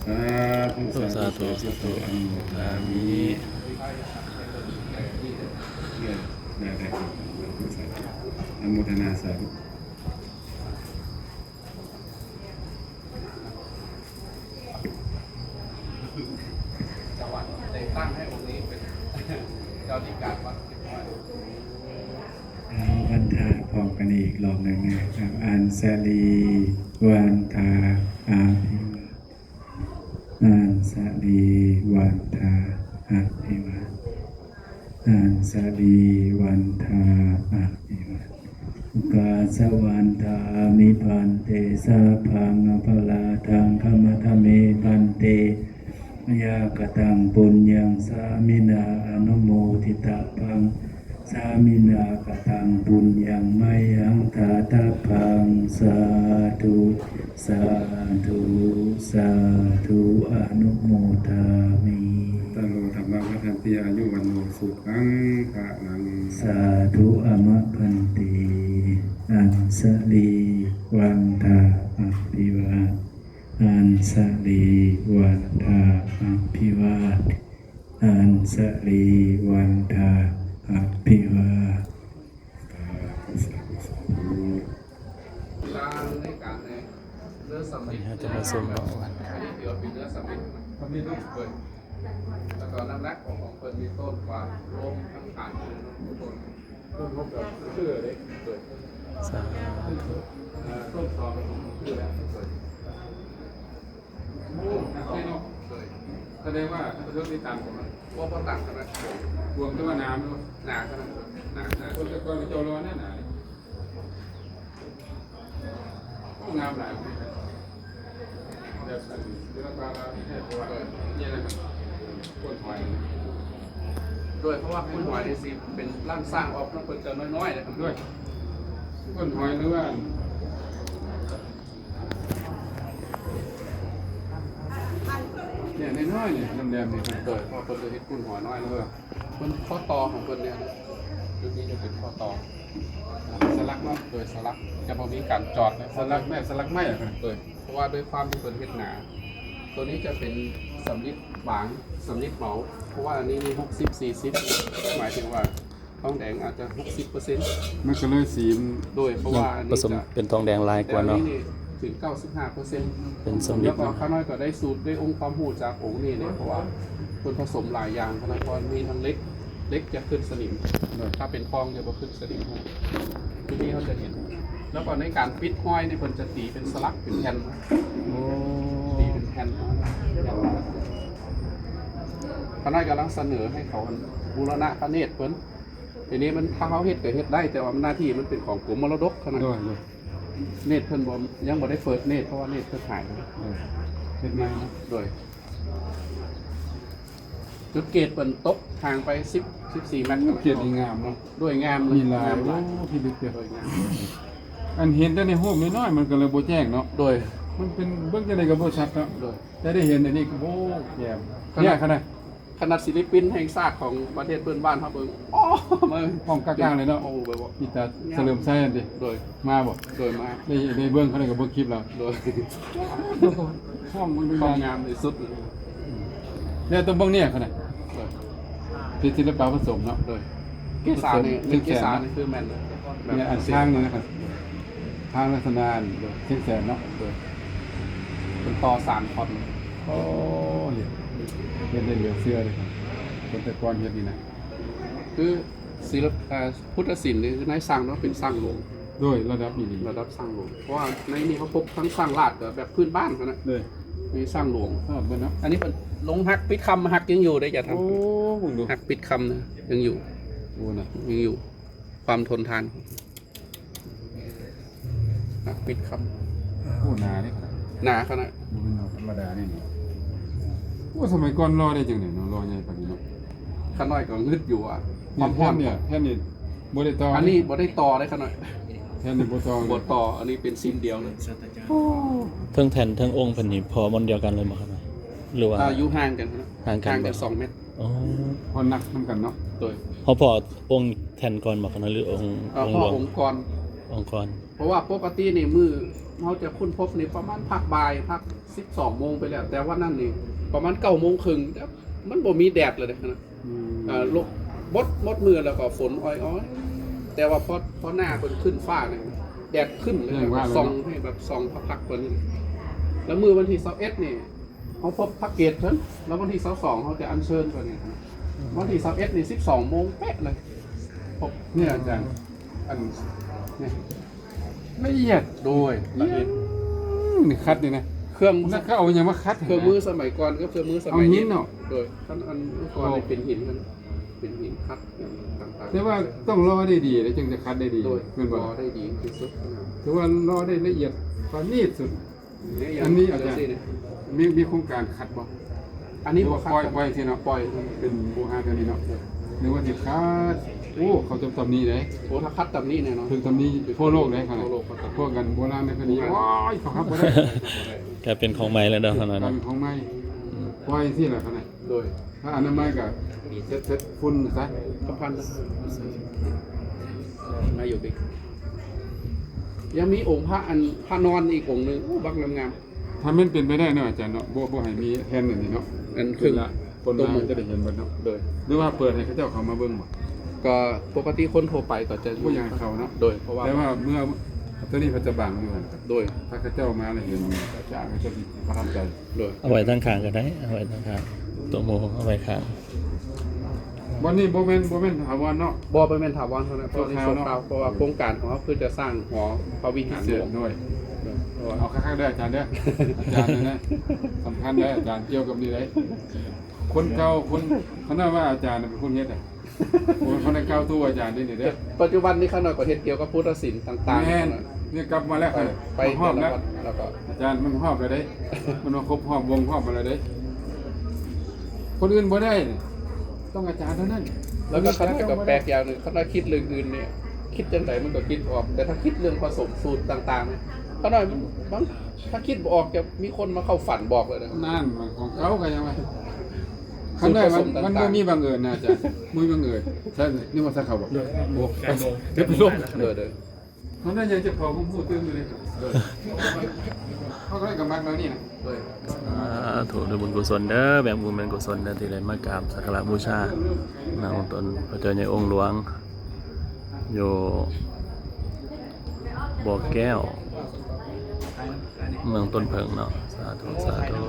ສາທຸ ສາທຸ ອະນຸໂມທາມິ ອະນຸໂມທະນາ ສາທຸ. ເຈົ້າວັດແຕ່ງຕັ້ງໃຫ້ອົງນີ້ເປັນເຈົ້າອາທິການວັດຮຽບຮ້ອຍ. ເອົາ ວັນທາພ້ອມກັນອີກລອບໜຶ່ງນະ. ອັນສະລີ ວັນທາ ອະພິວາ ອັນສະລີ ວັນທາ ອະພິວາ ອັນສະລີ ວັນທາ ອະພິວາ ກາສະວັນທາມິ ພັນເຕ ສະພັງ ອະປະລາທັງ ຂະມະທະເມ ພັນເຕ ຍາກະຕັງ ປຸນຍັງ ສາມິນາ ອະນຸໂມທິຕະພັງ ສາມິນາ ກະຕັງ ປຸນຍັງ ມະຍັງ ທາຕະພັງ ສາທຸ ສາທຸ ສາທຸ ອະນຸໂມທາມິ ຕະໂລ ທຳມະ ວັດທັນຕິ ອາຍຸ ວັນໂນ ສຸຂັງ ພະລັງ ສາທຸ ອະມະ ພັນເຕ ອັນສະລີ ວັນທາ ອະພິວາ ອັນສະລີ ວັນທາ ອະພິວາ ອັນສະລີ ວັນທາ ອະພິວາ. ເວລາໃນການເລີສຳລິດ ອັນນີ້ເຮົາຈະມາຊົມເນາະ ອັນນີ້ຖືວ່າເປັນເນື້ອສຳລິດ ສຳລິດເນາະ ເອີ ແລ້ວກໍນ້ຳໜັກຂອງ ຂອງເພິ່ນນີ້ ຕົ້ນກວ່າໂລງທັງຂານເລີຍເນາະ ຕົ້ນ ຕົ້ນເຮົາກໍຄືເລີຍ ເອີ ສາທຸ ເອີ ຕົ້ນສອງກໍຄືເລີຍ ເອີ. ໂອ້ ໜັກເລີຍເນາະ ໂດຍ ສະແດງວ່າເພິ່ນມີຕັງບໍ່? ບໍ່ ບໍ່ຕັງຂະໜາດ ບວກແຕ່ວ່າໜາແມ່ນບໍ່? ໜາຂະໜາດ ໜາ ໜາ ຄົນແຕ່ກ່ອນເຈົ້າລໍໜາໆ ໂອ້ ງາມຫຼາຍ ແບບເວລາເຮັດ ເພາະວ່າ ເອີ ນີ້ນະ ກ້ນຫອຍ ໂດຍ ເພາະວ່າກ້ນຫອຍນີ້ຊິເປັນລ້ານຊ້າງອອກ ມັນເພິ່ນຈະນ້ອຍໆ ນະ ໂດຍ ກ້ນຫອຍຫຼືວ່າ ນີ້ນ້ອຍໆ ນີ້ ແຫຼມໆ ນີ້ ໂດຍ ເພາະເພິ່ນຈະເຮັດກົ້ນຫອຍນ້ອຍເລີຍ ເພິ່ນຂໍ້ຕໍ່ຂອງເພິ່ນນີ້ ຈຸດນີ້ຈະເປັນຂໍ້ຕໍ່ ສະຫຼັກເນາະ ໂດຍສະຫຼັກ ຈະບໍ່ມີການຈອດ ສະຫຼັກແມ່ນສະຫຼັກໄມ້ ໂດຍ ເພາະວ່າດ້ວຍຄວາມທີ່ເພິ່ນເຮັດໜາ ໂຕນີ້ຈະເປັນສຳລິດບາງ ສຳລິດເບົາ ເພາະວ່າອັນນີ້ມີຫົກສິບ ສີ່ສິບ ໝາຍເຖິງວ່າ ທອງແດງອາດຈະຫົກສິບເປີເຊັນ ມັນກໍເລີຍສີ ໂດຍ ເພາະວ່າອັນນີ້ຈະ ເປັນທອງແດງຫຼາຍກວ່າເນາະ ແຕ່ອັນນີ້ນີ້ເຖິງເກົ້າສິບຫ້າເປີເຊັນ ເປັນສຳລິດ ແລ້ວກໍຂ້ານ້ອຍກໍໄດ້ສູດ ໄດ້ອົງຄວາມຮູ້ຈາກອົງນີ້ເນາະ ເພາະວ່າເພິ່ນປະສົມຫຼາຍຢ່າງ ຂ້ານ້ອຍ ເພາະວ່າມີທັງເຫຼັກ ເຫຼັກຈະຂຶ້ນສະໜິມ ໂດຍ ຖ້າເປັນທອງຈະບໍ່ຂຶ້ນສະໜິມ ທີ່ນີ້ເຮົາຈະເຫັນ ແລ້ວກໍໃນການປິດຫ້ອຍນີ້ ເພິ່ນຈະຕີເປັນສະຫຼັກ ເປັນແຜ່ນ ໂອ້ ຕີເປັນແຜ່ນ ຂ້ານ້ອຍກຳລັງສະເໜີໃຫ້ເຂົາບູລະນະພະເນດເພິ່ນ ທີນີ້ມັນ ຖ້າເຮົາເຮັດກໍເຮັດໄດ້ ແຕ່ວ່າໜ້າທີ່ມັນເປັນຂອງກົມມໍລະດົກເທົ່ານັ້ນ ໂດຍ ໂດຍ ເນດເພິ່ນບໍ່ ຍັງບໍ່ໄດ້ເປີດເນດ ເພາະວ່າເນດເພິ່ນຫາຍ ໂດຍ ເຮັດໃໝ່ ໂດຍ ຈຸດເກດເພິ່ນຕົກຫ່າງໄປສິບ ສິບສີ່ແມັດ ເກດນີ້ງາມເນາະ ໂດຍ ງາມເລີຍ ມີລາຍ ງາມຫຼາຍ ໂອ້ ພິລຶກເດີ ໂດຍ ງາມ ອັນເຫັນແຕ່ໃນຮູບນ້ອຍໆ ມັນກໍເລີຍບໍ່ແຈ້ງເນາະ ໂດຍ ມັນເປັນ ເບິ່ງຈັ່ງໃດກໍບໍ່ຊັດເນາະ ໂດຍ ແຕ່ໄດ້ເຫັນອັນນີ້ກໍ ໂອ້ ແຈ່ມ ຂະໜາດ ແຍກຂະໜາດ ຂະໜາດສິລິປິນແຫ່ງຊາດຂອງປະເທດເພື່ອນບ້ານເຮົາເບິ່ງ ໂອ້ ມາ ຫ້ອງກາກໆເລີຍເນາະ ໂອ້ ແບບວ່າ ມີແຕ່ສະເຫຼີມໄຊອັນຕິ ໂດຍ ມາບໍ່? ໂດຍ ມາ ໄດ້ ໄດ້ເບິ່ງ ເຂົາໄດ້ກໍເບິ່ງຄລິບແລ້ວ ໂດຍ ຫ້ອງມັນ ຄວາມງາມທີ່ສຸດ ແລ້ວຕ້ອງເບິ່ງແນວຂະໜາດ ໂດຍ ເປັນສິລະປະປະສົມເນາະ ໂດຍ ເກສານີ້ ເປັນເກສານີ້ຄືແມ່ນເລີຍ ແບບ ນີ້ອັນທາງນີ້ນະ ທາງລັກສະນະອັນ ໂດຍ ເຊງແສນເນາະ ໂດຍ ເປັນຕໍ່ສາມທ່ອນ ໂອ້ ເຮັດ ເຮັດໄດ້ເຫຼືອເຊື່ອເລີຍ ຄົນແຕ່ກ່ອນເຮັດນີ້ນະ ຄືສິລະ ເອີ ພຸດທະສິນນີ້ຄືນາຍຊ່າງເນາະ ເປັນຊ່າງຫຼວງ ໂດຍ ລະດັບອີ່ຫຼີ ລະດັບຊ່າງຫຼວງ ເພາະວ່າໃນນີ້ເຮົາພົບທັງຊ່າງລາດ ແບບພື້ນບ້ານຫັ້ນນະ ໂດຍ ມີຊ່າງຫຼວງ ເອີ ເບິ່ງເນາະ ອັນນີ້ເພິ່ນລົງຮັກປິດຄຳ ຮັກຍັງຢູ່ເດ້ ຢ່າທຳ ໂອ້ ເບິ່ງດູ ຮັກປິດຄຳນະ ຍັງຢູ່ ໂອ້ ນະ ຍັງຢູ່ ຄວາມທົນທານ ນັກປິດຄຳ ໂອ້ ໜາເດ້ ໜາຂະໜາດ ບໍ່ແມ່ນທຳມະດາເດ້ນີ້ ໂອ້ ສະໄໝກ່ອນຫຼໍ່ໄດ້ຈັ່ງໃດເນາະ ຫຼໍ່ໃຫຍ່ປານນີ້ເນາະ ຂະນ້ອຍກໍງຶດຢູ່ວ່າ ຄວາມຮ້ອນ ແທ່ນນີ້ ແທ່ນນີ້ບໍ່ໄດ້ຕໍ່ ອັນນີ້ບໍ່ໄດ້ຕໍ່ເດ້ຂະນ້ອຍ ແທ່ນນີ້ບໍ່ຕໍ່ ບໍ່ຕໍ່ ອັນນີ້ເປັນຊິ້ນດຽວເລີຍ ໂອ້ ເທິງແທ່ນເທິງອົງເພິ່ນນີ້ພໍໝົດດຽວກັນເລີຍບໍ່ຂະນ້ອຍ ຫຼືວ່າ ອ່າ ຢູ່ຫ່າງກັນ ຫ່າງກັນ ຫ່າງກັນສອງແມັດ ອໍ ພໍໜັກນຳກັນເນາະ ໂດຍ ເຮົາພໍອົງແທ່ນກ່ອນບໍ່ຂະນ້ອຍ ຫຼືອົງ ເອີ ພໍອົງກ່ອນ ອົງກ່ອນ ເພາະວ່າປົກກະຕິນີ້ມື້ ເຮົາຈະຄົ້ນພົບນີ້ປະມານພາກບ່າຍ ພາກສິບສອງໂມງໄປແລ້ວ, ແຕ່ວັນນັ້ນນີ້ປະມານເກົ້າໂມງເຄິ່ງ ແຕ່ມັນບໍ່ມີແດດເລີຍເດ້ນະ. ອືມ ເອີ ລົກ ໝົດ ໝົດມື້ແລ້ວກໍຝົນອອຍໆ, ແຕ່ວ່າພໍ ພໍໜ້າເພິ່ນຂຶ້ນຟ້ານີ້ ແດດຂຶ້ນເລີຍ ແມ່ນວ່າ ສ່ອງໃຫ້ແບບສ່ອງພະພັກກວ່ານີ້. ແລ້ວມື້ວັນທີຊາວເອັດນີ້ ເຮົາພົບພະເກດເພິ່ນ, ແລ້ວວັນທີຊາວສອງເຮົາຈະອັນເຊີນຕົວນີ້. ວັນທີຊາວເອັດນີ້ສິບສອງໂມງເປະເລີຍ ພົບ ນີ້ອາຈານ ອັນນີ້ ລະອຽດ ໂດຍ ລະອຽດ ອືມ ນີ້ຂັດນີ້ນະ ເຄື່ອງ ແລ້ວເຂົາເອົາຫຍັງມາຂັດ ເຄື່ອງມືສະໄໝກ່ອນກັບເຄື່ອງມືສະໄໝ ເອົາຫີນເນາະ ໂດຍ ຄັນອັນກ່ອນນີ້ເປັນຫີນ ເປັນຫີນຂັດຫຍັງຕ່າງໆ ແຕ່ວ່າຕ້ອງລໍໄດ້ດີເດ້ ຈຶ່ງຈະຂັດໄດ້ດີ ໂດຍ ແມ່ນບໍ່ ລໍໄດ້ດີທີ່ສຸດນະ ຖືວ່າລໍໄດ້ລະອຽດປານີດສຸດ. ອັນນີ້ອາຈານ ມີ ມີໂຄງການຂັດບໍ່? ອັນນີ້ບໍ່ຂັດ ປ່ອຍ ປ່ອຍຊີ້ເນາະ ປ່ອຍເປັນໂຄງການຕົວນີ້ເນາະ ນຶກວ່າຊິຂັດ. ໂອ້ ເຂົາຈະຕຳໜິເດ້ ໂອ້ ຖ້າຂັດຕຳໜິແນ່ນອນ ຖືກຕຳໜິທົ່ວໂລກເດ້ ທົ່ວໂລກ ພວກກັນໂບລານໃນຄົນນີ້ ໂອ້ຍ ເຂົາຂັດບໍ່ໄດ້ ກາຍເປັນຂອງໃໝ່ແລ້ວເນາະ ກາຍເປັນຂອງໃໝ່ ປ່ອຍຊີ້ແຫຼະ ໂດຍ ຖ້າອະນາໄມກໍເຊັດ ເຊັດຝຸ່ນຊະ ສຳຄັນນະ ນາຍົກອີກ ຍັງມີອົງພະ ອັນພະນອນອີກອົງໜຶ່ງ ໂອ້ ບັກງາມໆ. ຖ້າແມ່ນເປັນໄປໄດ້ເນາະອາຈານເນາະ ບໍ່ ບໍ່ໃຫ້ມີແທ່ນອັນນີ້ເນາະ ອັນເຄິ່ງ ຄົນລະ ຄົນລະຈະໄດ້ເຫັນເບິດເນາະ ໂດຍ ຫຼືວ່າເປີດໃຫ້ເຂົາເຈົ້າເຂົ້າມາເບິ່ງບໍ່? ກໍປົກກະຕິຄົນທົ່ວໄປກໍຈະບໍ່ຢາກເຂົ້າເນາະ ໂດຍ ເພາະວ່າ ແຕ່ວ່າເມື່ອຕົວນີ້ເພິ່ນຈະບັງຢູ່ ໂດຍ ຖ້າເຂົາເຈົ້າມາແລ້ວເຫັນອາຈານ ເຂົາເຈົ້າຊິປະທັບໃຈ ໂດຍ ເອົາໄວ້ທາງຂ້າງກໍໄດ້ ເອົາໄວ້ທາງຂ້າງ ຕົວໂມເອົາໄວ້ຂ້າງ. ບ່ອນນີ້ບໍ່ແມ່ນ ບໍ່ແມ່ນຖາວອນເນາະ ບໍ່ ບໍ່ແມ່ນຖາວອນເທົ່ານັ້ນ ເພາະວ່ານີ້ຊົ່ວຄາວເນາະ ຊົ່ວຄາວ ເພາະວ່າໂຄງການຂອງເຮົາຄືຈະສ້າງຫໍພະວິຫານຫຼວງ ໂດຍ ເອົາຄັກໆເດີອາຈານເດີ ອາຈານເດີນະ ສຳຄັນເດີອາຈານ ກ່ຽວກັບນີ້ເດ້ ຄົນເກົ່າ ຄົນ ຂະໜາດວ່າອາຈານເປັນຄົນເຮັດ ບໍ່ແມ່ນຄົນເກົ່າຕູ້ອາຈານເດ້ນີ້ເດີ ປັດຈຸບັນນີ້ຂ້ານ້ອຍກໍເຮັດກ່ຽວກັບພຸດທະສິນຕ່າງໆ ແມ່ນ ນີ້ກັບມາແລ້ວ ໄປຮອບແລ້ວ ແລ້ວກໍ ອາຈານມັນຮອບແລ້ວເດ້ ມັນມາຄົບຮອບວົງຮອບມາແລ້ວເດ້ ຄົນອື່ນບໍ່ໄດ້ ຕ້ອງອາຈານເທົ່ານັ້ນ ແລ້ວກໍຂ້ານ້ອຍກໍແປກຢ່າງໜຶ່ງ ຂ້ານ້ອຍຄິດເລື່ອງອື່ນນີ້ ຄິດຈັ່ງໃດມັນກໍຄິດອອກ ແຕ່ຖ້າຄິດເລື່ອງປະສົມສູດຕ່າງໆນີ້ ຂ້ານ້ອຍມັນ ບາງ ຖ້າຄິດບໍ່ອອກຈະມີຄົນມາເຂົ້າຝັນບອກເລີຍນະ ນັ້ນ ຂອງເຂົາກໍຍັງວ່າ ຄັນໄດ້ມັນ ມັນບໍ່ມີບັງເອີນນະອາຈານ ບໍ່ມີບັງເອີນ ໃຊ່ ນີ້ວ່າໃສ່ເຂົ້າບໍ່? ໂອ້ ເກັບລົງ ເດີໆ ມັນໄດ້ຍັງຈະເຂົ້າຮູ້ຕື່ມຢູ່ເດ້ ເຂົາກໍໄດ້ກຳມັດແນວນີ້ນະ ສາທຸ ດ້ວຍບຸນກຸສົນເດີ ແບບບຸນແບບກຸສົນເດີ ທີ່ໄດ້ມາກາບສັກກາລະບູຊານະອົງຕົນພະເຈົ້າໃຫຍ່ອົງຫຼວງ ຢູ່ບໍ່ແກ້ວ ເມືອງຕົ້ນເຜິ້ງເນາະ ສາທຸ ສາທຸ.